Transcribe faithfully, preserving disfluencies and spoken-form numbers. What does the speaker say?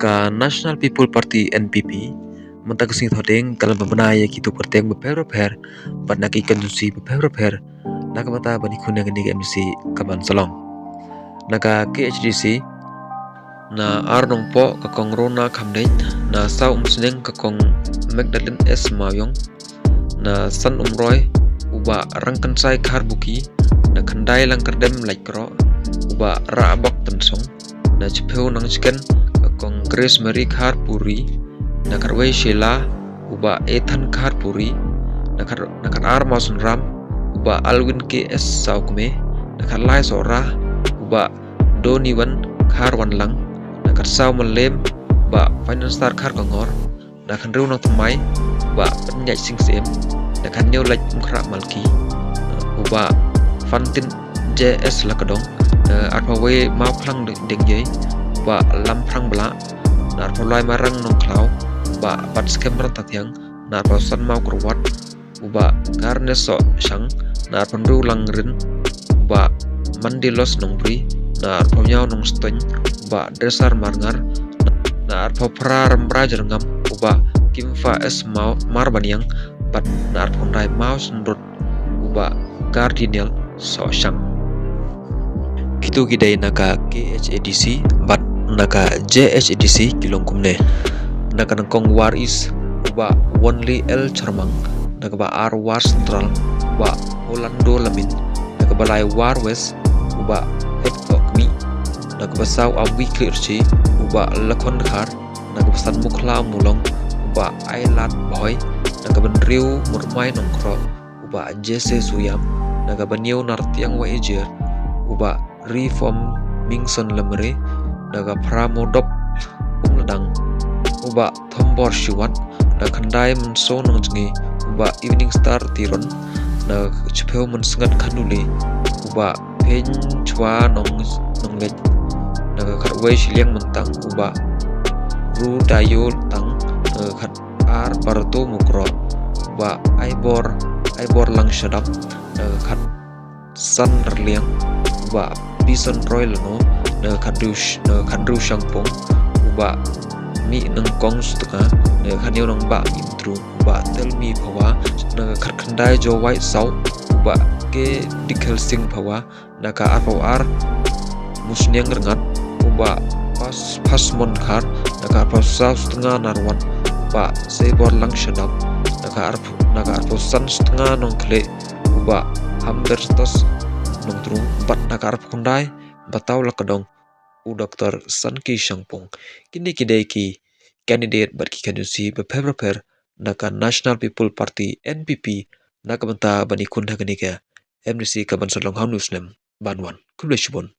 Ka National People Party, N P P, mynta ka sngi Thohdieng ka la bna ïa ki tnat kyrteng bapher bapher bad na ki constituency bapher bapher na ka bynta ban ïakhun ïa kane ka M D C kaban sa long. Na ka K H A D C, na Ar Nongpoh ka Kong Rona Khamdeiñ, na Saw Umsning ka Kong Magdalene S Mawiong, na San Umroi u Bah Rangkynsai Kharbuki, na Khyndai Langkyrdem Laitkroh u Bah Rahbok Tynsong, na Shiphew Nangshken ka Kong Grace Mary Kharpuri, na Khatwei Sheila u Bah Ethan Kharpuri, na Khat, na Khatar Mawsynram u Bah Alwyn K S Sawkmie, na Khatlai Sohra u Bah Doniwan Kharwanlang, na Khatsaw Mylliem u Bah Financer Kharkongor, na Khathynriew Nongthymmai u Bah Pynïaid Sing Syiem, na Khathynñiew Laitumkhrah Malki u Bah Fantin J S Lakdong, na Arphawwei Mawphlang Ding, Dingiei u Bah Lamphrang Blah, na Arphawlai Mairang Nongkhlaw u Bah Batskhem Rantathiang, na Arphawsan Mawkyrwat u Bah Garnes Sohshang, na Arphew Langrin u Bah Mandilos Nongbri, na Arphew Hynñiew Nongstoiñ u Bah Dresar Marngar, na Arphew Phra Rambrai Jyrngam u Bah Kimfa S Marbaniang, bad na Arphew Khyndai Mawsynrut u Bah Cardinal Sohshang. Kito ki dei na ka K H A D C bad na ka J H A D C ki long kumne. Na ka nyngkong War East u Bah Wanli L Chyrmang, na kaba ar War Central u Bah Orlando Lamin, na kaba lai War West u Bah Heptoh Kmie, na kaba saw Amwi Kyrchi u Bah Lakhon Dkhar, na kaba san Mukhla Mulong u Bah Ailad Bhoi, na kaba hynriew Murmai Nongkroh u Bah Jesse Suyam, na kaba hynñiew Nartiang Wahiajer u Bah Reformingson Lamare, na ka phra Mawdop Umladang u Bah Thombor Shiwat, na Khyndai Mynsaw Nongjngi u Bah Evening Star Tiron, na Shiphew Mynsngat Khanduli u Bah Pynchwa Nong, Nongleit, na ka Khatwei Shiliang Myntang u Bah Rudayo Tang, na ka Khat ar Barto Mukroh u Bah Aibor, Aibor Langshadap, na ka Khatsan Rliang u Bah Bison Roy Lano, na ka Khathynriew, na ka Khathynriew Shangpung u Bah Mih Nangkong Sutnga, na ka Khathynñiew Nangbah Imtru u Bah Telmi Phawa, na ka Khatkhyndai Jowai South u Bah K Dikhelsing Phawa, na ka Arphew Ar Musniang Rngat u Bah Pas, Pasmon Khar, na ka Arphew Saw Sutnga Narwan u Bah Seibor Langshadap, na ka Arphew, na ka Arphew San Sutnga Nongkhlieh u Bah Hamberstos Nongtrung, bad na ka Arphew Khyndai Bataw Lakdong u Doctor Sanki Shangpung. Kine ki dei ki candidate bad ki constituency bapher bapher na ka National People Party, N P P, na ka bynta ban ïakhun ha kane ka M D C kaban sa long ha une u snem ban wan. Khublei shibun.